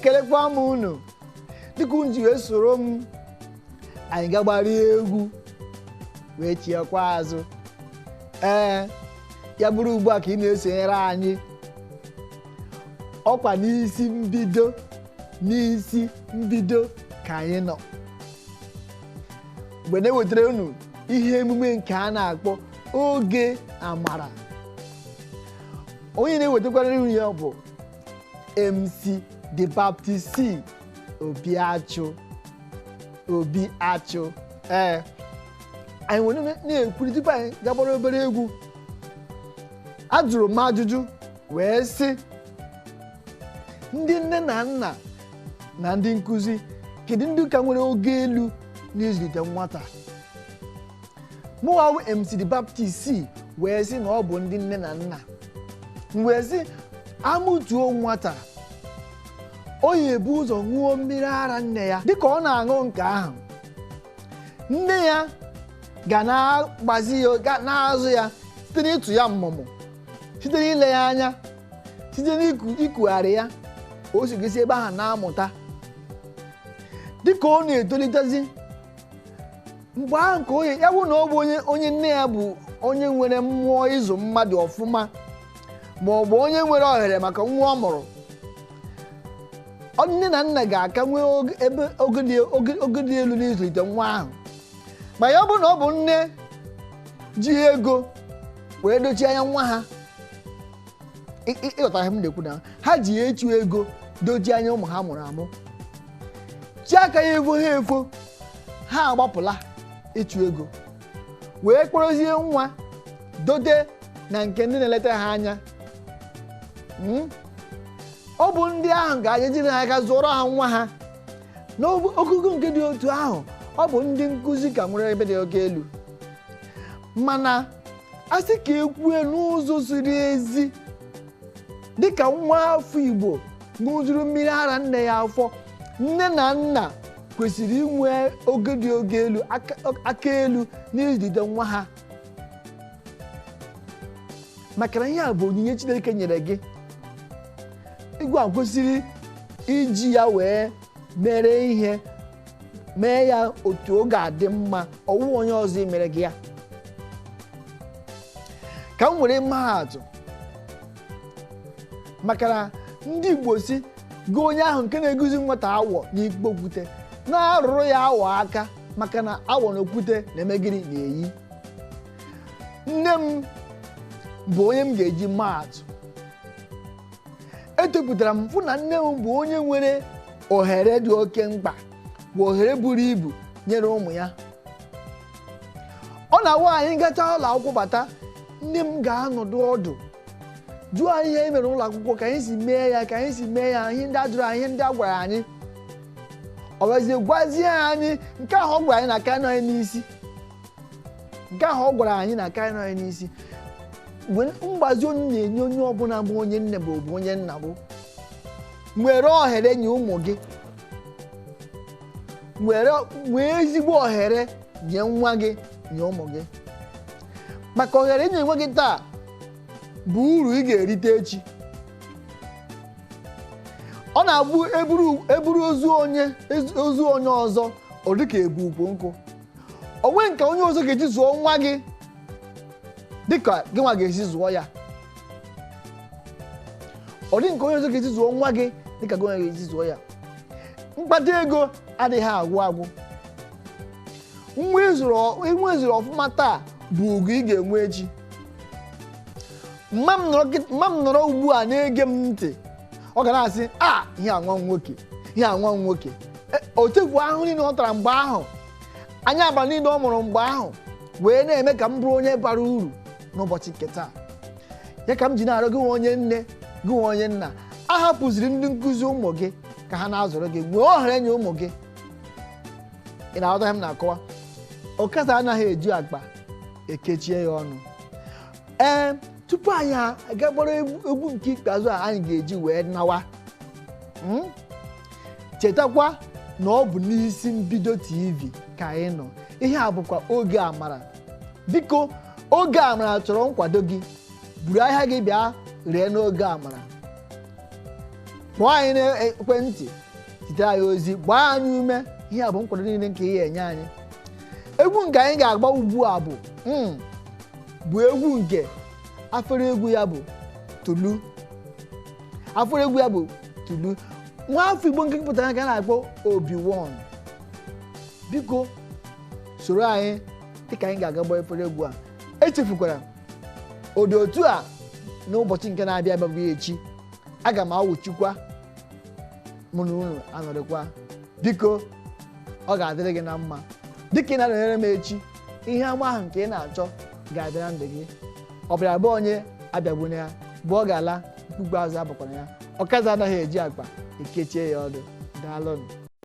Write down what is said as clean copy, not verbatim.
Ekelekwa m unu dịka unu ji wee soro m anyị gagbarie egwu wee chiekwa azụ. Ee, ya bụrụ ugbu a ka ị na-esonyere anyị, ọkwa n'isi mbido, n'isi mbido ka anyị nọ mgbe na-ewetara unu ihe emume nke a na-akpọ Oge Amara. Onye na-ewetakwara unu ya bụ MC The Baptist C Obiachụ. Obiachụ. Ee, anyị nwere na-ekwuri tupu anyị gagbara obere egwu. Ajụrụ m ajụjụ wee sị ndị nne na nna na ndị nkụzi, kedu ndị ka nwere ogo elu n'ịzụlite nwata? Mụwa bụ MC The Baptist C wee sị na ọ bụ ndị nne na nna. M wee sị amụtuo nwata, o ya ebu ụzọ ṅụọ mmiri ara nne ya. Dịka ọ na-aṅụ nke ahụ, nne ya ga na-agbazi ya, ga na-azụ ya site n'ịtụ ya mmụmụ, site n'ile ya anya, site n'ikugharị ya, o si gosi ebe ahụ na-amụta. Dịka ọ na-etolitezi, mgbe ahụ ka onye ya bụ na ọ bụ onye nne ya bụ onye nwere mmụọ ịzụ mmadụ ọfụma, ma ọ bụ onye nwere ohere maka nwa ọ mụrụ, nne na nna ga-aka nwee ebe ogo dị elu n'ịzụlite nwa ahụ. Ma ya bụ na ọ bụ nne ji ego wee dochie anya nwa ha, ịghọtara ihe m na-ekwu, na ha ji echu ego dochie anya ụmụ ha mụrụ amụ, chi aka ya efo ha efo, ha agbapụla ịchụ ego wee kpọrọzie nwa dote na nke ndị na-eleta ha anya. Ọ bụ ndị ahụ ga-ejiri ha aka zụọrọ ha nwa ha. N'ogugo nke dị otu ahụ, ọ bụ ndị nkụzi ka nwere ebe dị oke elu. Mana a sị ka e kwue n'ụzọ ziri ezi, dịka nwa afọ Igbo ṅụzuru mmiri ara nne ya afọ, nne na nna kwesịrị inwe ogo dị oge elu, aka elu n'ịzụlite nwa ha, maka na ihe a bụ onyinye Chineke nyere gị. Igwe a kwesịrị iji ya wee mere ihe, mee ya otu ọ ga-adị mma, ọwụ onye ọzọ mere gị ya. Ka m were maa atụ, maka na ndị Igbo si gị onye ahụ nke na-eguzi nwata awọ n'ikpe okwute na-arụrụ ya awọ aka, maka na awọ na okwute na-eme gịnị? Na-eyi. Nne m bụ onye m ga-eji maa atụ. Etopụtara m fụ na nne m bụ onye nwere ohere dị oke mkpa, bụ ohere buru ibu nyere ụmụ ya. Ọ na-awụ anyị gacha ụlọ akwụkwọ bata, nne m ga-anọdụ ọdụ jụọ anyị ihe e mere ụlọ akwụkwọ, ka anyị si mee ya, ka anyị si mee ya, ihe ndị a jụrụ anyị, ihe ndị a gwara anyị. Ọ gwazie gwazie anyị nke ahụ ọ gwara anyị na aka nọ anyị n'isi, nke ahụ ọ gwara anyị na aka nọ anyị n'isi. Mgbe mgbazi onye na-enye onye ọbụla bụ onye nne bụ onye nna bụ, nwere ohere nye ụmụ gị, nwee ezigbo ohere nye nwa gị, nye ụmụ gị, maka ohere nye nwa gị taa bụ uru ị ga-erite echi. Ọ na-abụ eburu ozu onye ọzọ, ọ dịka ebu ukwu nkụ. O nwee nke onye ọzọ ga-eji zụọ nwa gị dịka gị nwa ga-esi zụọ ya. Ọ dị nke onye ọzọ ga-esi zụọ nwa gị dịka gị nwa ga-esi zụọ ya. Mkpata ego adịghị agwụ agwụ. Nwa ịzụrụ ọfụma taa bụ ugwu ị ga-enwe echi. Mma m nọrọ ugbu a na-ege m ntị, ọ ga na-asị a ihe anwa nwoke, ihe anwa nwoke. O chefuo ahụhụ niile ọ tara mgbe ahụ, anya abalị niile ọ mụrụ mgbe ahụ, wee na-eme ka m bụrụ onye bara uru n'ụbọchị nke taa. Ya ka m ji na-arịọ gị nwe onye nne, gị nwe onye nna, a hapụziri ndị nkụzi ụmụ gị ka ha na-azụrụ gị, nwee ohere nye ụmụ gị. Ị na-aghọta ihe m na-akọwa? Ọkasa anaghị eju akpa ekechie ya ọnụ. Ee, tupu anyị agagbara egwu nke ikpeazụ a anyị ga-eji wee nawa, chetakwa na ọ bụ n'isi mbido TV ka anyị nọ. Ihe a bụkwa Oge Amara. Biko, Oge Amara chọrọ nkwado gị. Buru ahịa gị bịa ree n'Oge Amara. Kpọọ anyị n'ekwentị, zitere anyị ozi, gbaa anyị ume. Ihe a bụ nkwado niile nke ihe enye anyị. Egwu nke anyị ga-agba ugbu a bụ bụ egwu nke afere egwu ya bụ Tulu. Afere egwu ya bụ Tulu. Nwa afọ Igbo nke pụtara nke a na-akpọ Obi-Wan. Biko soro anyị dịka anyị ga-aga gbaa efere egwu a. Echefukwara ụdị otu a n'ụbọchị nke na-abịa abịa bụ echi, aga m awụchikwa mụ na unu anọrịkwa. Biko ọ ga-adịrị gị na mma dịka ị na-anọnyere m echi. Ihe ama ahụ nke ị na-achọ ga-abịa na ndụ gị. Ọ bịara bụ onye abịagbuna ya bụ ọ ga-ala mkpukpu azụ abakwana ya. Ọkazi anaghị eji akpa ekechie ya ọdụ. Daalụnụ.